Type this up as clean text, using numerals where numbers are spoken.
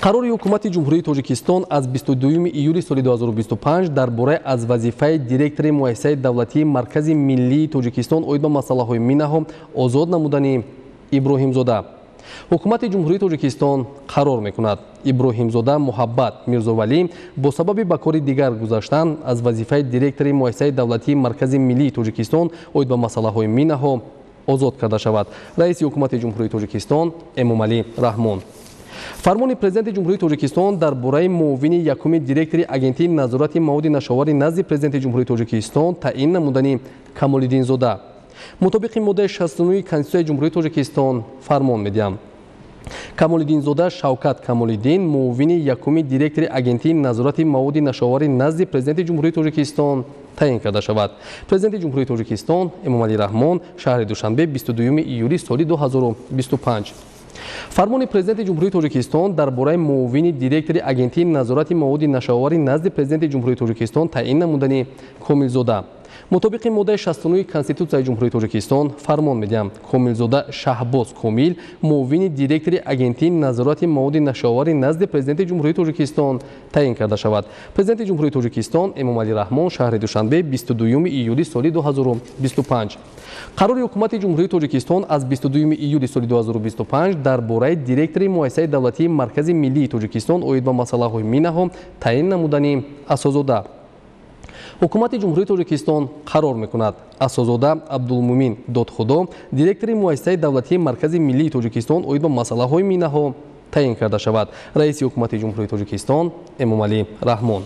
Қарори Ҳукумати Ҷумҳурии Тоҷикистон аз 22 июли соли 2025 дар бораи аз вазифаи директори Муассисаи давлатии Маркази миллии Тоҷикистон оид ба масъалаҳои минаҳо озод намудани Иброҳимзода. Ҳукумати Ҷумҳурии Тоҷикистон қарор мекунад: Иброҳимзода Муҳаббат Мирзовалӣ бо сабаби ба кори дигар гузаштан аз вазифаи директори Муассисаи давлатии Маркази миллии Тоҷикистон оид ба масъалаҳои минаҳо озод карда шавад. Раиси Ҳукумати Ҷумҳурии Тоҷикистон Эмомалӣ Раҳмон. Фармони Президенти Ҷумҳурии Тоҷикистон дар бораи муовини якуми директори Агентии назорати маводи нашъаовари назди Президенти Ҷумҳурии Тоҷикистон таъин намудани Камолиддинзода. Мутобиқи моддаи 69 Конститутсияи Ҷумҳурии Тоҷикистон фармон медиҳам: Камолиддинзода Шавкат Камолиддин муовини якуми директори Агентии назорати маводи нашъаовари назди Президенти Ҷумҳурии Тоҷикистон таъин карда шавад. Президенти Ҷумҳурии Тоҷикистон Эмомалӣ Раҳмон, шаҳри Душанбе, 22 июли соли 2025. Фармони Президенти Ҷумҳурии Тоҷикистон дар бораи муовини директори Агентии назорати маводи нашъаовари назди Президенти Ҷумҳурии Тоҷикистон таъин намудани Комилзода. Мутобиқи моддаи 69 Конститутсияи Ҷумҳурии Тоҷикистон фармон медиҳам: Комилзода Шаҳбоз Комил муовини директори Агентии назорати маводи нашъаовари назди Президенти Ҷумҳурии Тоҷикистон таъин карда шавад. Президенти Ҷумҳурии Тоҷикистон Эмомалӣ Раҳмон, шаҳри Душанбе, 22 июли соли 2025. Қарори Ҳукумати Ҷумҳурии Тоҷикистон аз 22 июли соли 2025 дар бораи директори Муассисаи давлатии Маркази миллии Тоҷикистон оид ба масъалаҳои минаҳо таъин намудани Асозода. Ҳукумати Ҷумҳурии Тоҷикистон қарор мекунад: Асозода Абдулмумин Додхудо директори Муассисаи давлатии Маркази миллии Тоҷикистон оид ба масъалаҳои минаҳо таъин карда шавад. Раиси Ҳукумати Ҷумҳурии Тоҷикистон Эмомалӣ Раҳмон.